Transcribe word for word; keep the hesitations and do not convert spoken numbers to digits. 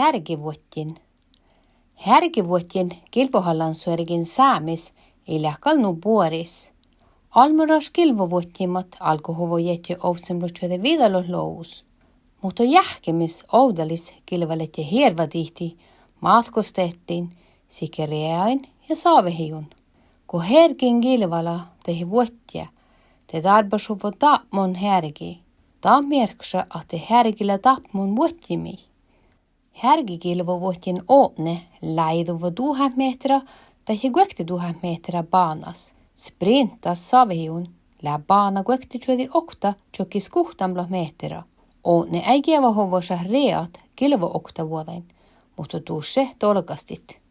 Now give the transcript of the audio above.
Heargevuodjin. Heargevuodjin gilvohallansuorgin Sámis ii leat gal nu buoris. Almmolaš gilvovuodjimat álggahuvvo jieža ovccinuppelotčuođi viđalogi logus. Muhto jáhkkimis ovdalis gilvaledje hearvva dihte mátkkosteaddjin, sihke reagain ja savehejun. Go heargin gilvala dahje vuodjá, de dárbbašuvvo dápmon heargi. Dat mearkkaša ahte heargi lea dápmon vuodjimii. Heargegilvovuodjin odne láiduvvo duhát mehtera dahje guokte duhát mehtera bánas. Sprintas savehejun lea bána guokte čuođi okta čuokkis guhttánuppelogi mehtera. Odne eai geavahuvvo šat reagat gilvooktavuođain, muhto dušše dolgastit.